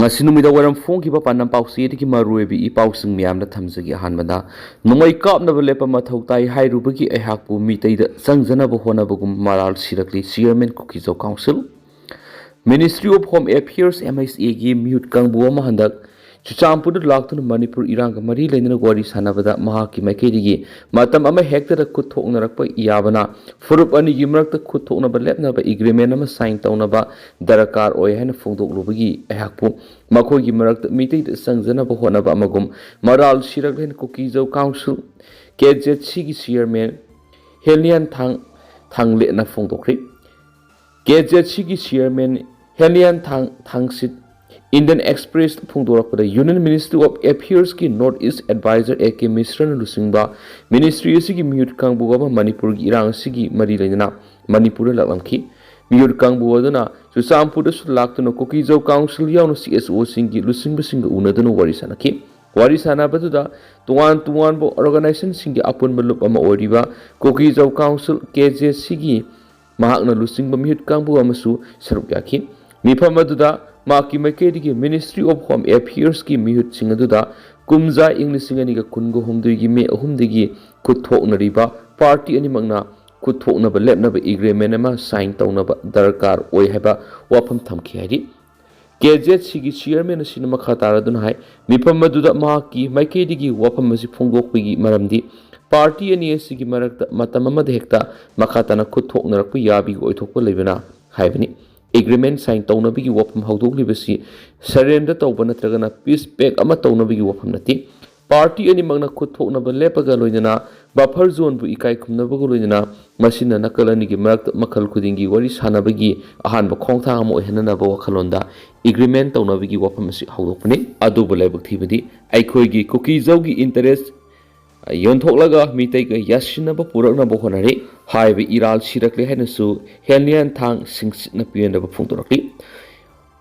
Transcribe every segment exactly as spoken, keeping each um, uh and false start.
ꯉꯁꯤ ꯅꯨꯃꯤꯗꯥꯡ ꯋꯥꯏꯔꯝ ꯐꯣꯡꯈꯤꯕ ꯄꯥꯟꯗꯝ ꯄꯥꯎꯆꯦꯗꯒꯤ ꯃꯔꯨꯑꯣꯏꯕ ꯏ ꯄꯥꯎꯁꯤꯡ ꯃꯌꯥꯝꯗ ꯊꯝꯖꯒꯦ꯫ ꯑꯍꯥꯟꯕꯗ, ꯅꯣꯡꯃꯩ ꯀꯥꯞꯅꯕ ꯂꯦꯞꯄ ꯃꯊꯧ ꯇꯥꯏ ꯍꯥꯏꯔꯨꯕꯒꯤ ꯑꯩꯍꯥꯛꯄꯨ ꯃꯤꯇꯩꯗ ꯆꯪꯖꯅꯕ ꯍꯣꯠꯅꯕꯒꯨꯝ ꯃꯔꯥꯜ ꯁꯤꯔꯛꯂꯤ꯫ Chairman ꯀꯨꯀꯤꯖꯧ council. Ministry of Home Affairs, M H A ꯒꯤ ꯃꯤꯍꯨꯠ ꯀꯥꯡꯕꯨ ꯑꯃ ꯍꯟꯗꯛ ꯆꯨꯔꯆꯥꯟꯄꯨꯔꯗ ꯂꯥꯛꯇꯨꯅ ꯃꯅꯤꯄꯨꯔ ꯏꯔꯥꯡꯒ ꯃꯔꯤ ꯂꯩꯅꯅ ꯋꯥꯔꯤ ꯁꯥꯟꯅꯕꯗ ꯃꯍꯥꯛꯀꯤ ꯃꯥꯏꯀꯩꯗꯒꯤ ꯃꯇꯝ ꯑꯃ ꯍꯦꯛꯇꯗ ꯈꯨꯠ ꯊꯣꯛꯅꯔꯛꯄ ꯌꯥꯕꯅ ꯐꯨꯔꯨꯞ ꯑꯅꯤꯒꯤ ꯃꯔꯛꯇ ꯈꯨꯠ ꯊꯣꯛꯅꯕ ꯂꯦꯞꯅꯕ agreement ꯑꯃ sign ꯇꯧꯅꯕ ꯗꯔꯀꯥꯔ ꯑꯣꯏ ꯍꯥꯏꯅ ꯐꯣꯡꯗꯣꯛꯂꯨꯕꯒꯤ ꯑꯩꯍꯥꯛꯄꯨ ꯃꯈꯣꯏꯒꯤ ꯃꯔꯛꯇ ꯃꯤꯇꯩꯗ ꯆꯪꯖꯅꯕ ꯍꯣꯠꯅꯕ ꯑꯃꯒꯨꯝ ꯃꯔꯥꯜ ꯁꯤꯔꯛꯂꯦ ꯍꯥꯏꯅ ꯀꯨꯀꯤꯖꯧ ꯀꯥꯎꯟꯁꯤꯜ, K Z C ꯒꯤ ꯆꯤꯌꯔꯃꯦꯟ ꯍꯦꯂꯤꯌꯥꯟ ꯊꯥꯡ-, ꯊꯥꯡꯂꯦꯠꯅ ꯐꯣꯡꯗꯣꯛꯈ꯭ꯔꯤ꯫ K Z C ꯒꯤ ꯆꯤꯌꯔꯃꯦꯟ ꯍꯦꯂꯤꯌꯥꯟ ꯊꯥꯡ-, ꯊꯥꯡꯁꯤꯠ Indian Express ꯐꯣꯡꯗꯣꯔꯛꯄꯗ, Union Ministry of Affairs ꯀꯤ North East Advisor A K ꯃꯤꯁ꯭ꯔꯅ ꯂꯨꯆꯤꯡꯕ ministry ꯑꯁꯤꯒꯤ ꯃꯤꯍꯨꯠ ꯀꯥꯡꯕꯨ ꯑꯃ ꯃꯅꯤꯄꯨꯔꯒꯤ ꯏꯔꯥꯡ ꯑꯁꯤꯒꯤ ꯃꯔꯤ ꯂꯩꯅꯅ ꯃꯅꯤꯄꯨꯔꯗ ꯂꯥꯛꯂꯝꯈꯤ꯫ ꯃꯤꯍꯨꯠ ꯀꯥꯡꯕꯨ ꯑꯗꯨꯅ ꯆꯨꯔꯆꯥꯟꯄꯨꯔꯗꯁꯨ ꯂꯥꯛꯇꯨꯅ ꯀꯨꯀꯤꯖꯧ ꯀꯥꯎꯟꯁꯤꯜ ꯌꯥꯎꯅ C S O ꯁꯤꯡꯒꯤ ꯂꯨꯆꯤꯡꯕꯁꯤꯡꯒ ꯎꯅꯗꯨꯅ ꯋꯥꯔꯤ ꯁꯥꯟꯅꯈꯤ꯫ ꯋꯥꯔꯤ ꯁꯥꯟꯅꯕꯗꯨꯗ ꯇꯣꯉꯥꯟ ꯇꯣꯉꯥꯟꯕ organization ꯁꯤꯡꯒꯤ ꯑꯄꯨꯟꯕ ꯂꯨꯞ ꯑꯃ ꯑꯣꯏꯔꯤꯕ ꯀꯨꯀꯤꯖꯧ ꯀꯥꯎꯟꯁꯤꯜ, K Z C ꯒꯤ ꯃꯍꯥꯛꯅ ꯂꯨꯆꯤꯡꯕ ꯃꯤꯍꯨꯠ ꯀꯥꯡꯕꯨ ꯑꯃꯁꯨ ꯁꯔꯨꯛ ꯌꯥꯈꯤ꯫ ꯃꯤꯐꯝ ꯑꯗꯨꯗ ꯃꯍꯥꯛꯀꯤ ꯃꯥꯏꯀꯩꯗꯒꯤ Ministry of Home Affairs ꯀꯤ ꯃꯤꯍꯨꯠꯁꯤꯡ ꯑꯗꯨꯗ ꯀꯨꯝꯖꯥ ꯏꯪ ꯂꯤꯁꯤꯡ ꯑꯅꯤꯒ ꯀꯨꯟꯒ ꯍꯨꯝꯗꯣꯏꯒꯤ May ꯑꯍꯨꯝꯗꯒꯤ ꯈꯨꯠ ꯊꯣꯛꯅꯔꯤꯕ party ꯑꯅꯤꯃꯛꯅ ꯈꯨꯠ ꯊꯣꯛꯅꯕ ꯂꯦꯞꯅꯕ agreement ꯑꯃ sign ꯇꯧꯅꯕ ꯗꯔꯀꯥꯔ ꯑꯣꯏ ꯍꯥꯏꯕ ꯋꯥꯐꯝ ꯊꯝꯈꯤ ꯍꯥꯏꯔꯤ꯫ K Z C ꯒꯤ ꯆꯤꯌꯔꯃꯦꯟ ꯑꯁꯤꯅ ꯃꯈꯥ ꯇꯥꯔꯗꯨꯅ ꯍꯥꯏ, ꯃꯤꯐꯝ ꯑꯗꯨꯗ ꯃꯍꯥꯛꯀꯤ ꯃꯥꯏꯀꯩꯗꯒꯤ ꯋꯥꯐꯝ ꯑꯁꯤ ꯐꯣꯡꯗꯣꯛꯄꯒꯤ ꯃꯔꯝꯗꯤ party ꯑꯅꯤ ꯑꯁꯤꯒꯤ ꯃꯔꯛꯇ ꯃꯇꯝ ꯑꯃꯗ ꯍꯦꯛꯇ ꯃꯈꯥ ꯇꯥꯅ ꯈꯨꯠ ꯊꯣꯛꯅꯔꯛꯄ ꯌꯥꯕꯒꯤ ꯑꯣꯏꯊꯣꯛꯄ ꯂꯩꯕꯅ ꯍꯥꯏꯕꯅꯤ꯫ Agreement sign ꯇꯧꯅꯕꯒꯤ ꯋꯥꯐꯝ ꯍꯧꯗꯣꯛꯂꯤꯕꯁꯤ surrender ꯇꯧꯕ ꯅꯠꯇ꯭ꯔꯒꯅ peace pact ꯑꯃ ꯇꯧꯅꯕꯒꯤ ꯋꯥꯐꯝ ꯅꯠꯇꯦ꯫ Party ꯑꯅꯤꯃꯛꯅ ꯈꯨꯠ ꯊꯣꯛꯅꯕ ꯂꯦꯞꯄꯒ ꯂꯣꯏꯅꯅ buffer zone ꯕꯨ ꯏꯀꯥꯏ ꯈꯨꯝꯅꯕꯒ ꯂꯣꯏꯅꯅ ꯃꯁꯤꯅ ꯅꯥꯀꯜ ꯑꯅꯤꯒꯤ ꯃꯔꯛꯇ ꯃꯈꯜ ꯈꯨꯗꯤꯡꯒꯤ ꯋꯥꯔꯤ ꯁꯥꯟꯅꯕꯒꯤ ꯑꯍꯥꯟꯕ ꯈꯣꯡꯊꯥꯡ ꯑꯃ ꯑꯣꯏꯍꯟꯅꯅꯕ ꯋꯥꯈꯜꯂꯣꯟꯗ agreement ꯇꯧꯅꯕꯒꯤ ꯋꯥꯐꯝ ꯑꯁꯤ ꯍꯧꯗꯣꯛꯄꯅꯤ꯫ ꯑꯗꯨꯕꯨ ꯂꯥꯏꯕꯛ ꯊꯤꯕꯗꯤ ꯑꯩꯈꯣꯏꯒꯤ ꯀꯨꯀꯤꯖꯧꯒꯤ interest ꯌꯣꯟꯊꯣꯛꯂꯒ ꯃꯤꯇꯩꯒ ꯌꯥꯁꯤꯟꯅꯕ ꯄꯨꯔꯛꯅꯕ ꯍꯣꯠꯅꯔꯤ꯫ ꯍꯥꯏꯔꯤꯕ ꯏꯔꯥꯜ ꯁꯤꯔꯛꯂꯦ ꯍꯥꯏꯅꯁꯨ ꯍꯦꯂꯤꯌꯥꯟ ꯊꯥꯡ ꯁꯤꯡꯁꯤꯠꯅ ꯄꯤꯔꯦꯟꯗꯕ ꯐꯣꯡꯗꯣꯔꯛꯂꯤ꯫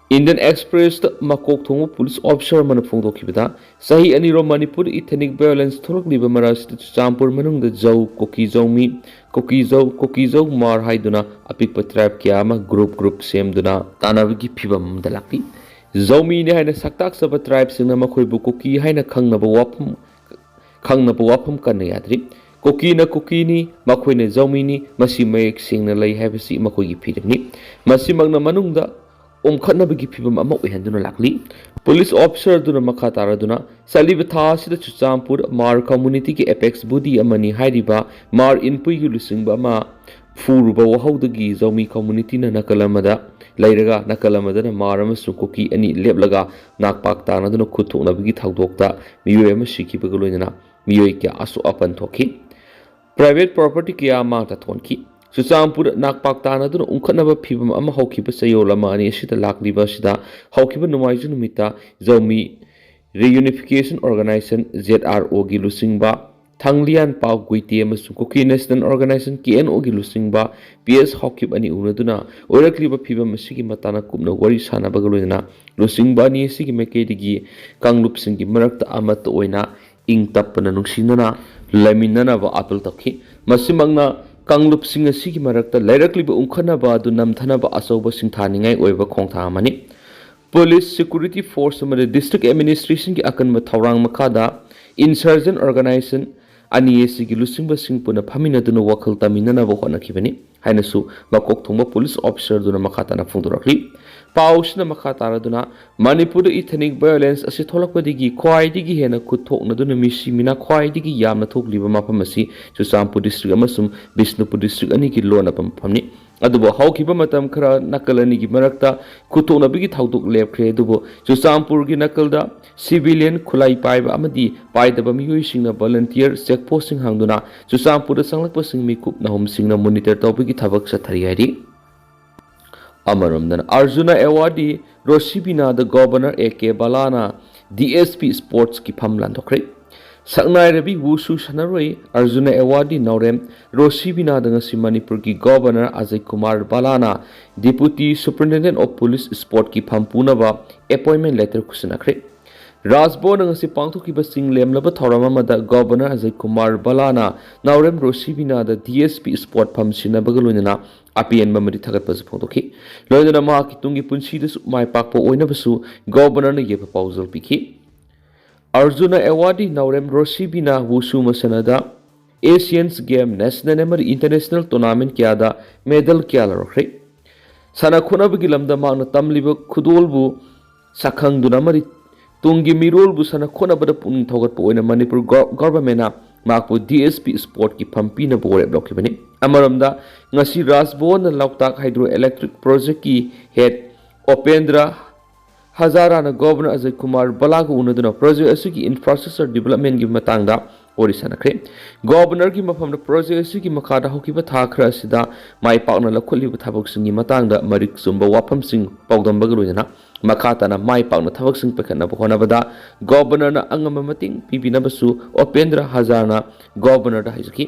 Indian Express ꯇ ꯃꯀꯣꯛ ꯊꯣꯡꯕ police officer ꯑꯃꯅ ꯐꯣꯡꯗꯣꯛꯈꯤꯕꯗ, ꯆꯍꯤ ꯑꯅꯤꯔꯣꯝ ꯃꯅꯤꯄꯨꯔꯗ ethnic violence ꯊꯣꯛꯂꯛꯂꯤꯕ ꯃꯔꯛ ꯑꯁꯤꯗ ꯆꯨꯔꯆꯥꯟꯄꯨꯔ ꯃꯅꯨꯡꯗ ꯖꯧ, ꯀꯨꯀꯤ ꯖꯧ ꯃꯤ, ꯀꯨꯀꯤ ꯖꯧ, ꯀꯨꯀꯤ ꯖꯧ ꯃꯥꯔ ꯍꯥꯏꯗꯨꯅ ꯑꯄꯤꯛꯄ tribe ꯀꯌꯥ ꯑꯃ group group ꯁꯦꯝꯗꯨꯅ ꯇꯥꯟꯅꯕꯒꯤ ꯐꯤꯕꯝ ꯑꯃꯗ ꯂꯥꯛꯂꯤ꯫ ꯖꯧꯃꯤꯅꯤ ꯍꯥꯏꯅ ꯁꯛꯇꯥꯛꯆꯕ tribeꯁꯤꯡꯅ ꯃꯈꯣꯏꯕꯨ ꯀꯨꯀꯤ ꯍꯥꯏꯅ ꯈꯪꯅꯕ ꯋꯥꯐꯝ ꯈꯪꯅꯕ ꯋꯥꯐꯝ ꯀꯟꯅ ꯌꯥꯗ꯭ꯔꯤ꯫ ꯀꯨꯀꯤꯅ ꯀꯨꯀꯤꯅꯤ, ꯃꯈꯣꯏꯅ ꯖꯧꯃꯤꯅꯤ, ꯃꯁꯤ ꯃꯌꯦꯛ ꯁꯦꯡꯅ ꯂꯩ ꯍꯥꯏꯕꯁꯤ ꯃꯈꯣꯏꯒꯤ ꯐꯤꯔꯦꯞꯅꯤ꯫ ꯃꯁꯤꯃꯛꯅ ꯃꯅꯨꯡꯗ ꯑꯣꯝꯈꯠꯅꯕꯒꯤ ꯐꯤꯕꯝ ꯑꯃ ꯑꯣꯏꯍꯟꯗꯨꯅ ꯂꯥꯛꯂꯤ꯫ Police officer ꯑꯗꯨꯅ ꯃꯈꯥ ꯇꯥꯔꯗꯨꯅ, ꯆꯠꯂꯤꯕ ꯊꯥ ꯑꯁꯤꯗ ꯆꯨꯔꯆꯥꯟꯄꯨꯔ ꯃꯥꯔ communityꯒꯤ apex body ꯑꯃꯅꯤ ꯍꯥꯏꯔꯤꯕ ꯃꯥꯔ ꯏꯟꯄꯨꯏꯒꯤ ꯂꯨꯆꯤꯡꯕ ꯑꯃ ꯐꯨꯔꯨꯕ ꯋꯥꯍꯧꯗꯒꯤ ꯖꯧꯃꯤ communityꯅ ꯅꯥꯀꯜ ꯑꯃꯗ ꯂꯩꯔꯒ, ꯅꯥꯀꯜ ꯑꯃꯗꯅ ꯃꯥꯔ ꯑꯃꯁꯨꯡ ꯀꯨꯀꯤ ꯑꯅꯤ ꯂꯦꯞꯂꯒ ꯅꯥꯛꯄꯥꯛ ꯇꯥꯅꯗꯨꯅ ꯈꯨꯠ ꯊꯣꯛꯅꯕꯒꯤ ꯊꯧꯗꯣꯛꯇ ꯃꯤꯑꯣꯏ ꯑꯃ ꯁꯤꯈꯤꯕꯒ ꯂꯣꯏꯅꯅ ꯃꯤꯑꯣꯏ ꯀꯌꯥ ꯑꯁꯣꯛ ꯑꯄꯟ ꯊꯣꯛꯈꯤ꯫ Private property ꯀꯌꯥ ꯃꯥꯡ ꯇꯥꯛꯊꯣꯛꯈꯤ꯫ ꯆꯨꯔꯆꯥꯟꯄꯨꯔ ꯅꯥꯛꯄꯥꯛ ꯇꯥꯅꯗꯨꯅ ꯎꯪꯈꯠꯅꯕ ꯐꯤꯕꯝ ꯑꯃ ꯍꯧꯈꯤꯕ ꯆꯌꯣꯜ ꯑꯃ ꯑꯅꯤ ꯑꯁꯤꯗ ꯂꯥꯛꯂꯤꯕ ꯑꯁꯤꯗ ꯍꯧꯈꯤꯕ ꯅꯣꯡꯃꯥꯏꯖꯤꯡ ꯅꯨꯃꯤꯠꯇ ꯖꯧꯃꯤ Reunification Organization, ZROꯒꯤ ꯂꯨꯆꯤꯡꯕ ꯊꯥꯡꯂꯤꯌꯥꯟ ꯄꯥꯎ ꯒꯨꯏꯇꯦ ꯑꯃꯁꯨꯡ ꯀꯨꯀꯤ National Organization, KNOꯒꯤ ꯂꯨꯆꯤꯡꯕ ꯄꯤ ꯑꯦꯁ ꯍꯥꯎꯀꯤꯞ ꯑꯅꯤ ꯎꯅꯗꯨꯅ ꯑꯣꯏꯔꯛꯂꯤꯕ ꯐꯤꯕꯝ ꯑꯁꯤꯒꯤ ꯃꯇꯥꯡꯗ ꯀꯨꯞꯅ ꯋꯥꯔꯤ ꯁꯥꯟꯅꯕꯒ ꯂꯣꯏꯅꯅ ꯂꯨꯆꯤꯡꯕ ꯑꯅꯤ ꯑꯁꯤꯒꯤ ꯃꯥꯏꯀꯩꯗꯒꯤ ꯀꯥꯡꯂꯨꯞꯁꯤꯡꯒꯤ ꯃꯔꯛꯇ ꯑꯃꯠꯇ ꯑꯣꯏꯅ ꯏꯪ ꯇꯞꯄꯅ ꯅꯨꯡꯁꯤꯅꯅ ꯂꯩꯃꯤꯟꯅꯅꯕ ꯑꯥꯄꯤꯜ ꯇꯧꯈꯤ꯫ ꯃꯁꯤꯃꯛꯅ ꯀꯥꯡꯂꯨꯞꯁꯤꯡ ꯑꯁꯤꯒꯤ ꯃꯔꯛꯇ ꯂꯩꯔꯛꯂꯤꯕ ꯎꯪꯈꯠꯅꯕ ꯑꯗꯨ ꯅꯝꯊꯅꯕ ꯑꯆꯧꯕ ꯁꯤꯡꯊꯥꯅꯤꯡꯉꯥꯏ ꯑꯣꯏꯕ ꯈꯣꯡꯊꯥꯡ ꯑꯃꯅꯤ꯫ Police, security force ꯑꯃꯗꯤ district administrationꯒꯤ ꯑꯀꯟꯕ ꯊꯧꯔꯥꯡ ꯃꯈꯥꯗ insurgent organization ꯑꯅꯤ ꯑꯁꯤꯒꯤ ꯂꯨꯆꯤꯡꯕꯁꯤꯡ ꯄꯨꯟꯅ ꯐꯝꯃꯤꯟꯅꯗꯨꯅ ꯋꯥꯈꯜ ꯇꯥꯃꯤꯟꯅꯅꯕ ꯍꯣꯠꯅꯈꯤꯕꯅꯤ ꯍꯥꯏꯅꯁꯨ ꯃꯀꯣꯛ ꯊꯣꯡꯕ police officer ꯑꯗꯨꯅ ꯃꯈꯥ ꯇꯥꯅ ꯐꯣꯡꯗꯣꯔꯛꯂꯤ꯫ ꯄꯥꯎꯁꯤꯅ ꯃꯈꯥ ꯇꯥꯔꯗꯨꯅ, ꯃꯅꯤꯄꯨꯔꯗ ethnic violence ꯑꯁꯤ ꯊꯣꯛꯂꯛꯄꯗꯒꯤ ꯈ꯭ꯋꯥꯏꯗꯒꯤ ꯍꯦꯟꯅ ꯈꯨꯠ ꯊꯣꯛꯅꯗꯨꯅ ꯃꯤꯁꯤ ꯃꯤꯅꯥ ꯈ꯭ꯋꯥꯏꯗꯒꯤ ꯌꯥꯝꯅ ꯊꯣꯛꯂꯤꯕ ꯃꯐꯝ ꯑꯁꯤ ꯆꯨꯔꯆꯥꯟꯄꯨꯔ district ꯑꯃꯁꯨꯡ ꯕꯤꯁꯅꯨꯄꯨꯔ district ꯑꯅꯤꯒꯤ ꯂꯣꯟꯅꯕ ꯃꯐꯝꯅꯤ꯫ ꯑꯗꯨꯕꯨ ꯍꯧꯈꯤꯕ ꯃꯇꯝ ꯈꯔ ꯅꯥꯀꯜ ꯑꯅꯤꯒꯤ ꯃꯔꯛꯇ ꯈꯨꯠꯊꯣꯛꯅꯕꯒꯤ ꯊꯧꯗꯣꯛ ꯂꯦꯞꯈ꯭ꯔꯦ, ꯑꯗꯨꯕꯨ ꯆꯨꯔꯆꯥꯟꯄꯨꯔꯒꯤ ꯅꯥꯀꯜꯗ civilian ꯈꯨꯠꯂꯥꯏ ꯄꯥꯏꯕ ꯑꯃꯗꯤ ꯄꯥꯏꯗꯕ ꯃꯤꯑꯣꯏꯁꯤꯡꯅ volunteer check postꯁꯤꯡ ꯍꯥꯡꯗꯨꯅ ꯆꯨꯔꯆꯥꯟꯄꯨꯔꯗ ꯆꯪꯂꯛꯄꯁꯤꯡ ꯃꯤꯀꯨꯞ ꯅꯍꯨꯝꯁꯤꯡꯅ monitor ꯇꯧꯕꯒꯤ ꯊꯕꯛ ꯆꯠꯊꯔꯤ ꯍꯥꯏꯔꯤ꯫ ꯑꯃꯔꯣꯝꯗꯅ, ꯑꯔꯖꯨꯅ awardee ꯔꯣꯁꯤꯕꯤꯅꯥꯗ Governor A K ꯕꯂꯥꯅ DSP Sportsꯀꯤ ꯐꯝ ꯂꯥꯟꯊꯣꯛꯈ꯭ꯔꯦ꯫ ꯁꯛꯅꯥꯏꯔꯕꯤ ꯋꯨꯁꯨ ꯁꯥꯟꯅꯔꯣꯏ ꯑꯔꯖꯨꯅ awardee ꯅꯥꯎꯔꯦꯝ ꯔꯣꯁꯤꯕꯤꯅꯥꯗ ꯉꯁꯤ ꯃꯅꯤꯄꯨꯔꯒꯤ Governor Ajay Kumar ꯕꯂꯥꯅ Deputy Superintendent of Police Sportsꯀꯤ ꯐꯝ ꯄꯨꯅꯕ appointment letter ꯈꯨꯠꯁꯤꯟꯅꯈ꯭ꯔꯦ꯫ ꯔꯥꯖꯚꯕꯟꯗ ꯉꯁꯤ ꯄꯥꯡꯊꯣꯛꯈꯤꯕ ꯆꯤꯡ ꯂꯦꯝꯂꯕ ꯊꯧꯔꯝ ꯑꯃꯗ ꯒꯣꯚꯔꯅꯔ ꯑꯖꯌ ꯀꯨꯃꯥꯔ ꯚꯜꯂꯥꯅ ꯅꯥꯎꯔꯦꯝ ꯔꯣꯁꯤꯕꯤꯅꯥꯗ ꯗꯤ ꯑꯦꯁ ꯄꯤ ꯁ꯭ꯄꯣꯔꯠ ꯐꯝ ꯁꯤꯟꯅꯕꯒ ꯂꯣꯏꯅꯅ ꯑꯄꯦꯟꯕ ꯑꯃꯗꯤ ꯊꯥꯒꯠꯄꯁꯨ ꯐꯣꯡꯗꯣꯛꯈꯤ꯫ ꯂꯣꯏꯅꯅ ꯃꯍꯥꯛꯀꯤ ꯇꯨꯡꯒꯤ ꯄꯨꯟꯁꯤꯗꯁꯨ ꯃꯥꯏ ꯄꯥꯛꯄ ꯑꯣꯏꯅꯕꯁꯨ ꯒꯣꯚꯔꯅꯔꯅ ꯌꯥꯏꯐ ꯄꯥꯎꯖꯦꯜ ꯄꯤꯈꯤ꯫ ꯑꯔꯖꯨꯅ ꯑꯦꯋꯥꯔꯗꯤ ꯅꯥꯎꯔꯦꯝ ꯔꯣꯁꯤꯕꯤꯅꯥ ꯋꯨꯁꯨ ꯃꯁꯥꯟꯅꯗ ꯑꯦꯁꯤꯌꯟꯁ ꯒꯦꯝ, ꯅꯦꯁꯅꯦꯜ ꯑꯃꯗꯤ ꯏꯟꯇꯔꯅꯦꯁꯅꯦꯜ ꯇꯣꯔꯅꯥꯃꯦꯟꯠ ꯀꯌꯥꯗ ꯃꯦꯗꯜ ꯀꯌꯥ ꯂꯧꯔꯛꯈ꯭ꯔꯦ꯫ ꯁꯥꯟꯅ ꯈꯣꯠꯅꯕꯒꯤ ꯂꯝꯗ ꯃꯍꯥꯛꯅ ꯇꯝꯂꯤꯕ ꯈꯨꯗꯣꯜꯕꯨ ꯁꯛꯈꯪꯗꯨꯅ ꯑꯃꯗꯤ ꯇꯨꯡꯒꯤ ꯃꯤꯔꯣꯜꯕꯨ ꯁꯥꯟꯅ ꯈꯣꯠꯅꯕꯗ ꯄꯨꯛꯅꯤꯡ ꯊꯧꯒꯠꯄ ꯑꯣꯏꯅ ꯃꯅꯤꯄꯨꯔ ꯒꯣ-, ꯒꯣꯚꯔꯟꯃꯦꯟꯠꯅ ꯃꯍꯥꯛꯄꯨ ꯗꯤ ꯑꯦꯁ ꯄꯤ ꯁ꯭ꯄꯣꯔꯠꯀꯤ ꯐꯝ ꯄꯤꯅꯕ ꯋꯥꯔꯦꯞ ꯂꯧꯈꯤꯕꯅꯤ꯫ ꯑꯃꯔꯣꯝꯗ, ꯉꯁꯤ ꯔꯥꯖꯚꯕꯟꯗ ꯂꯣꯛꯇꯥꯛ ꯍꯥꯏꯗ꯭ꯔꯣ electric ꯄ꯭ꯔꯣꯖꯦꯛꯀꯤ head ꯑꯣꯄꯦꯟꯗ꯭ꯔ ꯍꯖꯥꯔꯥꯅ governor Ajay Kumar ꯚꯜꯂꯥꯒ ꯎꯅꯗꯨꯅ project ꯑꯁꯤꯒꯤ ꯏꯟꯐ꯭ꯔꯥꯁ꯭ꯇ꯭ꯔꯛꯆꯔ ꯗꯤꯕꯂꯞꯃꯦꯟꯠꯀꯤ ꯃꯇꯥꯡꯗ ꯋꯥꯔꯤ ꯁꯥꯟꯅꯈ꯭ꯔꯦ꯫ ꯒꯣꯚꯔꯅꯔꯒꯤ ꯃꯐꯝꯗ ꯄ꯭ꯔꯣꯖꯦꯛ ꯑꯁꯤꯒꯤ ꯃꯈꯥꯗ ꯍꯧꯈꯤꯕ ꯊꯥ ꯈꯔ ꯑꯁꯤꯗ ꯃꯥꯏ ꯄꯥꯛꯅ ꯂꯧꯈꯠꯂꯤꯕ ꯊꯕꯛꯁꯤꯡꯒꯤ ꯃꯇꯥꯡꯗ ꯃꯔꯤꯛ ꯆꯨꯝꯕ ꯋꯥꯐꯝꯁꯤꯡ ꯄꯥꯎꯗꯝꯕꯒ ꯂꯣꯏꯅꯅ ꯃꯈꯥ ꯇꯥꯅ ꯃꯥꯏ ꯄꯥꯛꯅ ꯊꯕꯛꯁꯤꯡ ꯄꯥꯏꯈꯠꯅꯕ ꯍꯣꯠꯅꯕꯗ ꯒꯣꯚꯔꯅꯔꯅ ꯑꯉꯝꯕ ꯃꯇꯦꯡ ꯄꯤꯕꯤꯅꯕꯁꯨ ꯑꯣꯄꯦꯟꯗ꯭ꯔ ꯍꯖꯥꯔꯥꯅ ꯒꯣꯚꯔꯅꯔꯗ ꯍꯥꯏꯖꯈꯤ꯫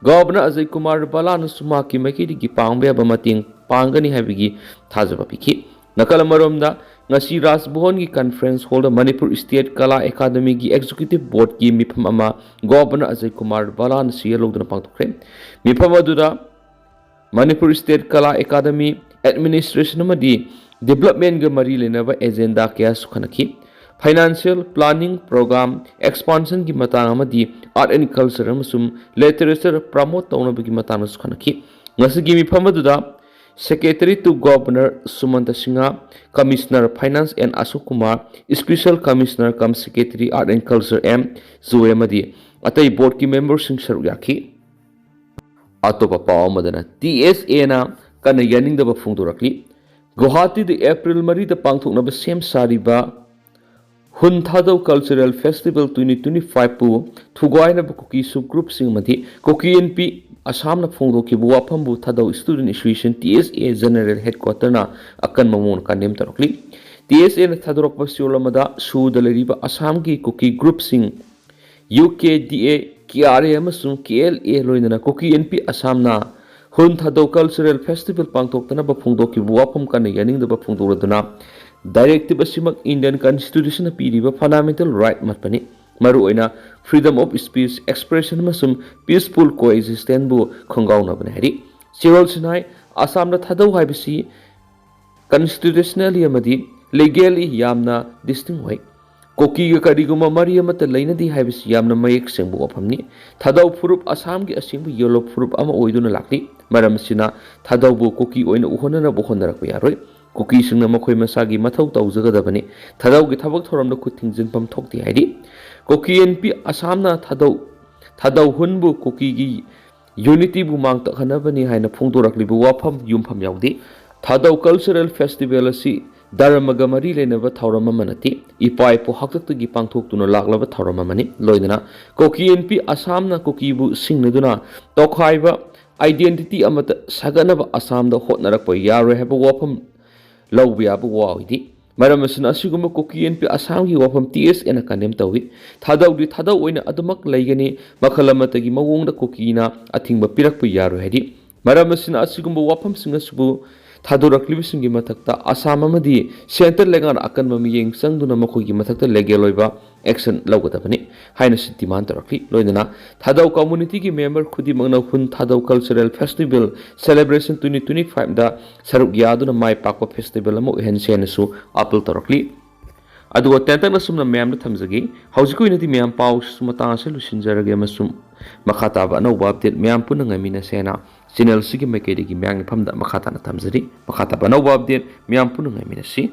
ꯒꯣꯚꯔꯅꯔ ꯑꯖꯌ ꯀꯨꯃꯥꯔ ꯚꯜꯂꯥꯅꯁꯨ ꯃꯍꯥꯛꯀꯤ ꯃꯥꯏꯀꯩꯗꯒꯤ ꯄꯥꯡꯕ ꯌꯥꯕ ꯃꯇꯦꯡ ꯄꯥꯡꯒꯅꯤ ꯍꯥꯏꯕꯒꯤ ꯊꯥꯖꯕ ꯄꯤꯈꯤ꯫ ꯅꯥꯀꯜ ꯑꯃꯔꯣꯝꯗ, ꯉꯁꯤ ꯔꯥꯖꯚꯕꯟꯒꯤ ꯀꯟꯐꯔꯦꯟꯁ ꯍꯣꯜꯗ ꯃꯅꯤꯄꯨꯔ ꯁ꯭ꯇꯦꯠ ꯀꯂꯥ ꯑꯦꯀꯥꯗꯃꯤꯒꯤ ꯑꯦꯛꯖꯤꯀ꯭ꯌꯨꯇꯤꯚ ꯕꯣꯔꯗꯀꯤ ꯃꯤꯐꯝ ꯑꯃ ꯒꯣꯚꯔꯅꯔ ꯑꯖꯌ ꯀꯨꯃꯥꯔ ꯚꯜꯂꯥꯅ ꯁꯤꯌꯥ ꯂꯧꯗꯨꯅ ꯄꯥꯡꯊꯣꯛꯈ꯭ꯔꯦ꯫ ꯃꯤꯐꯝ ꯑꯗꯨꯗ Manipur state Kala academy, administration ꯑꯃꯗꯤ ꯗꯤꯕꯂꯞꯃꯦꯟꯠꯒ ꯃꯔꯤ ꯂꯩꯅꯕ ꯑꯦꯖꯦꯟꯗꯥ ꯀꯌꯥꯁꯨ ꯈꯟꯅꯈꯤ꯫ ꯐꯥꯏꯅꯥꯟꯁꯤꯌꯦꯜ ꯄ꯭ꯂꯥꯅꯤꯡ, ꯄ꯭ꯔꯣꯒ꯭ꯔꯥꯝ ꯑꯦꯛꯁꯄꯥꯟꯁꯟꯒꯤ ꯃꯇꯥꯡ ꯑꯃꯗꯤ ꯑꯥꯔꯠ ꯑꯦꯟ ꯀꯜꯆꯔ ꯑꯃꯁꯨꯡ ꯂꯤꯇꯔꯦꯆꯔ ꯄ꯭ꯔꯃꯣꯠ ꯇꯧꯅꯕꯒꯤ ꯃꯇꯥꯡꯗꯁꯨ ꯈꯟꯅꯈꯤ꯫ ꯉꯁꯤꯒꯤ ꯃꯤꯐꯝ ꯑꯗꯨꯗ Secretary to Governor Sumanta Singh, Commissioner Finance N Ashok Kumar, Special Commissioner cum Secretary Art and Culture M Joy ꯑꯃꯗꯤ ꯑꯇꯩ ꯕꯣꯔꯗꯀꯤ ꯃꯦꯝꯕꯔꯁꯤꯡ ꯁꯔꯨꯛ ꯌꯥꯈꯤ꯫ ꯑꯇꯣꯞꯄ ꯄꯥꯎ ꯑꯃꯗꯅ, ꯇꯤ ꯑꯦꯁ ꯑꯦꯅ ꯀꯟꯅ ꯌꯥꯅꯤꯡꯗꯕ ꯐꯣꯡꯗꯣꯔꯛꯂꯤ꯫ ꯒꯨꯋꯥꯍꯥꯇꯤꯗ ꯑꯦꯄ꯭ꯔꯤꯜ ꯃꯔꯤꯗ ꯄꯥꯡꯊꯣꯛꯅꯕ ꯁꯦꯝ ꯁꯥꯔꯤꯕ ꯍꯨꯟ ꯊꯥꯗꯧ ꯀꯜꯆꯔꯦꯜ ꯐꯦꯁꯇꯤꯚꯦꯜ ꯇ꯭ꯋꯦꯟꯇꯤ ꯇ꯭ꯋꯦꯟꯇꯤ ꯐꯥꯏꯚꯄꯨ ꯊꯨꯒꯥꯏꯅꯕ ꯀꯨꯀꯤ ꯁꯕ ꯒ꯭ꯔꯨꯞꯁꯤꯡ ꯑꯃꯗꯤ ꯀꯨꯀꯤ ꯏꯟꯄꯤ ꯑꯁꯥꯝꯅ ꯐꯣꯡꯗꯣꯛꯈꯤꯕ ꯋꯥꯐꯝꯕꯨ ꯊꯥꯗꯧ ꯁ꯭ꯇꯨꯗꯦꯟꯠ ꯑꯦꯁꯣꯁꯤꯌꯦꯁꯟ, ꯇꯤ ꯑꯦꯁ ꯑꯦ, ꯖꯦꯅꯔꯦꯜ ꯍꯦꯗꯀ꯭ꯋꯥꯇꯔꯅ ꯑꯀꯟꯕ ꯃꯑꯣꯡꯗ ꯀꯟꯗꯦꯝ ꯇꯧꯔꯛꯂꯤ꯫ ꯇꯤ ꯑꯦꯁ ꯑꯦꯅ ꯊꯥꯗꯣꯔꯛꯄ ꯆꯦꯔꯣꯜ ꯑꯃꯗ ꯁꯨꯗ ꯂꯩꯔꯤꯕ ꯑꯁꯥꯝꯒꯤ ꯀꯨꯀꯤ ꯒ꯭ꯔꯨꯞꯁꯤꯡ U K D A, K R A ꯑꯃꯁꯨꯡ ꯀꯦ ꯑꯦꯜ ꯑꯦ ꯂꯣꯏꯅꯅ ꯀꯨꯀꯤ ꯏꯟꯄꯤ ꯑꯁꯥꯝꯅ ꯍꯨꯟ ꯊꯥꯗꯧ ꯀꯜꯆꯔꯦꯜ ꯐꯦꯁꯇꯤꯚꯦꯜ ꯄꯥꯡꯊꯣꯛꯇꯅꯕ ꯐꯣꯡꯗꯣꯛꯈꯤꯕ ꯋꯥꯐꯝ ꯀꯟꯅ ꯌꯥꯅꯤꯡꯗꯕ ꯐꯣꯡꯗꯣꯛꯂꯗꯨꯅ Directive ꯑꯁꯤꯃꯛ Indian Constitution ꯅ ꯄꯤꯔꯤꯕ fundamental right ꯑꯃꯠꯇꯅꯤ꯫ ꯃꯔꯨꯑꯣꯏꯅ freedom of speech, expression ꯑꯃꯁꯨꯡ peaceful coexistence ꯕꯨ ꯈꯣꯡꯒꯥꯎꯅꯕꯅꯤ ꯍꯥꯏꯔꯤ꯫ ꯆꯦꯔꯣꯜꯁꯤꯅ ꯍꯥꯏ, ꯑꯁꯥꯝꯗ ꯊꯥꯗꯧ ꯍꯥꯏꯕꯁꯤ constitutionally ꯑꯃꯗꯤ legally ꯌꯥꯝꯅ distinct ꯑꯣꯏ꯫ ꯀꯨꯀꯤꯒ ꯀꯔꯤꯒꯨꯝꯕ ꯃꯔꯤ ꯑꯃꯠꯇ ꯂꯩꯅꯗꯦ ꯍꯥꯏꯕꯁꯤ ꯌꯥꯝꯅ ꯃꯌꯦꯛ ꯁꯦꯡꯕ ꯋꯥꯐꯝꯅꯤ꯫ ꯊꯥꯗꯧ ꯐꯨꯔꯨꯞ ꯑꯁꯥꯝꯒꯤ ꯑꯁꯦꯡꯕ ꯌꯦꯜꯂꯣ ꯐꯨꯔꯨꯞ ꯑꯃ ꯑꯣꯏꯗꯨꯅ ꯂꯥꯛꯂꯤ꯫ ꯃꯔꯝ ꯑꯁꯤꯅ ꯊꯥꯗꯧꯕꯨ ꯀꯨꯀꯤ ꯑꯣꯏꯅ ꯎꯍꯟꯅꯅꯕ ꯍꯣꯠꯅꯔꯛꯄ ꯌꯥꯔꯣꯏ꯫ ꯀꯨꯀꯤꯁꯤꯡꯅ ꯃꯈꯣꯏ ꯃꯁꯥꯒꯤ ꯃꯊꯧ ꯇꯧꯖꯒꯗꯕꯅꯤ꯫ ꯊꯥꯗꯧꯒꯤ ꯊꯕꯛ ꯊꯧꯔꯝꯗ ꯈꯨꯠ ꯊꯤꯡꯖꯤꯟꯐꯝ ꯊꯣꯛꯇꯦ ꯍꯥꯏꯔꯤ꯫ ꯀꯨꯀꯤ ꯑꯦꯟ ꯄꯤ ꯑꯁꯥꯝꯅ ꯊꯥꯗꯧ, ꯊꯥꯗꯧ ꯍꯨꯟꯕꯨ ꯀꯨꯀꯤꯒꯤ unity ꯕꯨ ꯃꯥꯡꯇꯛꯍꯟꯅꯕꯅꯤ ꯍꯥꯏꯅ ꯐꯣꯡꯗꯣꯔꯛꯂꯤꯕ ꯋꯥꯐꯝ ꯌꯨꯝꯐꯝ ꯌꯥꯎꯗꯦ꯫ ꯊꯥꯗꯧ cultural festival ꯑꯁꯤ ꯙꯔꯃꯒ ꯃꯔꯤ ꯂꯩꯅꯕ ꯊꯧꯔꯝ ꯑꯃ ꯅꯠꯇꯦ, ꯏꯄꯥ ꯏꯄꯨ ꯍꯥꯛꯇꯛꯇꯒꯤ ꯄꯥꯡꯊꯣꯛꯇꯨꯅ ꯂꯥꯛꯂꯕ ꯊꯧꯔꯝ ꯑꯃꯅꯤ꯫ ꯂꯣꯏꯅꯅ ꯀꯨꯀꯤ ꯑꯦꯟ ꯄꯤ ꯑꯁꯥꯝꯅ ꯀꯨꯀꯤꯕꯨ ꯁꯤꯡꯅꯗꯨꯅ ꯇꯣꯈꯥꯏꯕ identity ꯑꯃꯠꯇ ꯁꯥꯒꯠꯅꯕ ꯑꯁꯥꯝꯗ ꯍꯣꯠꯅꯔꯛꯄ ꯌꯥꯔꯣꯏ ꯍꯥꯏꯕ ꯋꯥꯐꯝ ꯂꯧꯕ ꯌꯥꯕ ꯋꯥ ꯑꯣꯏꯗꯦ꯫ ꯃꯔꯝ ꯑꯁꯤꯅ ꯑꯁꯤꯒꯨꯝꯕ ꯀꯨꯀꯤ ꯑꯦꯟ ꯄꯤ ꯑꯁꯥꯝꯒꯤ ꯋꯥꯐꯝ ꯇꯤ ꯑꯦꯁ ꯑꯦꯅ condemn ꯇꯧꯏ꯫ ꯊꯥꯗꯧꯗꯤ ꯊꯥꯗꯧ ꯑꯣꯏꯅ ꯑꯗꯨꯃꯛ ꯂꯩꯒꯅꯤ, ꯃꯈꯜ ꯑꯃꯠꯇꯒꯤ ꯃꯑꯣꯡꯗ ꯀꯨꯀꯤꯅ ꯑꯊꯤꯡꯕ ꯄꯤꯔꯛꯄ ꯌꯥꯔꯣꯏ ꯍꯥꯏꯔꯤ꯫ ꯃꯔꯝ ꯑꯁꯤꯅ ꯑꯁꯤꯒꯨꯝꯕ ꯋꯥꯐꯝꯁꯤꯡ ꯑꯁꯤꯕꯨ ꯊꯥꯗꯣꯔꯛꯂꯤꯕꯁꯤꯡꯒꯤ ꯃꯊꯛꯇ ꯑꯁꯥꯝ ꯑꯃꯗꯤ centre ꯂꯩꯉꯥꯛꯅ ꯑꯀꯟꯕ ꯃꯤꯠꯌꯦꯡ ꯆꯪꯗꯨꯅ ꯃꯈꯣꯏꯒꯤ ꯃꯊꯛꯇ legal ꯑꯣꯏꯕ action ꯂꯧꯒꯗꯕꯅꯤ ꯍꯥꯏꯅꯁꯨ demand ꯇꯧꯔꯛꯂꯤ꯫ ꯂꯣꯏꯅꯅ ꯊꯥꯗꯧ community ꯒꯤ member ꯈꯨꯗꯤꯡꯃꯛꯅ ꯍꯨꯟ ꯊꯥꯗꯧ cultural festival celebration twenty twenty five ꯗ ꯁꯔꯨꯛ ꯌꯥꯗꯨꯅ ꯃꯥꯏ ꯄꯥꯛꯄ festival ꯑꯃ ꯑꯣꯏꯍꯟꯁꯤ ꯍꯥꯏꯅꯁꯨ appeal ꯇꯧꯔꯛꯂꯤ꯫ ꯑꯗꯨꯒ ꯇꯦꯟꯇꯛꯅ ꯁꯨꯝꯅ ꯃꯌꯥꯝꯗ ꯊꯝꯖꯒꯦ꯫ ꯍꯧꯖꯤꯛꯀꯤ ꯑꯣꯏꯅꯗꯤ ꯃꯌꯥꯝ ꯄꯥꯎꯁꯤꯁꯨ ꯃꯇꯥꯡ ꯑꯁꯤꯗ ꯂꯣꯏꯁꯤꯟꯖꯔꯒꯦ ꯑꯃꯁꯨꯡ ꯃꯈꯥ ꯇꯥꯕ ꯑꯅꯧꯕ update ꯃꯌꯥꯝ ꯄꯨꯟꯅ ꯉꯥꯏꯃꯤꯟꯅꯁꯦꯅ channel ꯑꯁꯤꯒꯤ ꯃꯥꯏꯀꯩꯗꯒꯤ ꯃꯌꯥꯝꯒꯤ ꯃꯐꯝꯗ ꯃꯈꯥ ꯇꯥꯅ ꯊꯝꯖꯔꯤ꯫ ꯃꯈꯥ ꯇꯥꯕ ꯑꯅꯧꯕ update ꯃꯌꯥꯝ ꯄꯨꯟꯅ ꯉꯥꯏꯃꯤꯟꯅꯁꯤ꯫